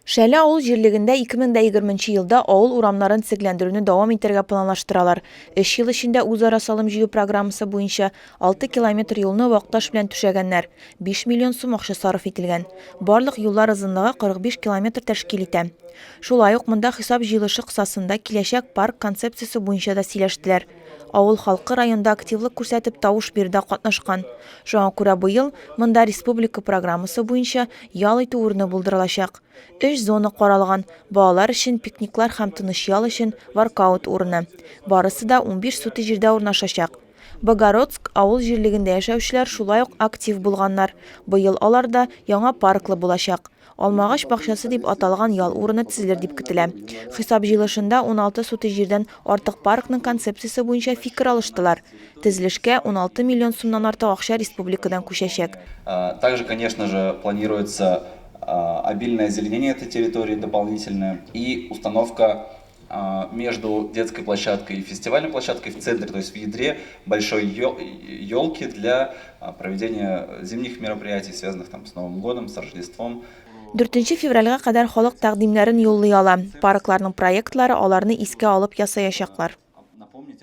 Шәле авыл җирлегендә 2020 нче елда авыл урамнарын төзекләндерүне дәвам итәргә планлаштыралар. Өч ел эчендә үзара салым җыю программасы буенча 6 километр юлны вак таш белән түшәгәннәр, 5 миллион сум акча сарыф ителгән. Барлык юллар озынлыгы 45 километр тәшкил итә. Шулай ук монда хисап җыелышы кысасында киләчәк парк концепциясе буенча да сөйләштеләр. Авыл халкы районда активлык күрсәтеп тавыш бирүдә катнашкан. Шуңа күрә быел монда республика программасы буенча ял итү урыны булдырылачак. Өч зона каралган, балалар өчен пикниклар һәм тыныч ял өчен воркаут урыны. Барысы да 15 сутый җирдә урнашачак. Богородск авыл җирлегендә яшәүчеләр шулай ук актив булганнар. Быел аларда яңа парклы булачак. Алмагач бакчасы дип аталган ял урыны төзелер дип көтелә. Хисап җыелышында 16 сутый җирдән артык паркның концепциясе буенча фикер алыштылар. Төзелешкә 16 миллион сумнан артык акча республикадан күчәчәк. Также, конечно же, планируется обильное озеленение этой территории дополнительное и установка между детской площадкой и фестивальной площадкой в центре, то есть в ядре большой елки для проведения зимних мероприятий, связанных там с Новым годом, с Рождеством. 4 февральгә кадәр халык тәкъдимнәрен юллый ала. Паркларның проектлары аларны искә алып ясаячаклар.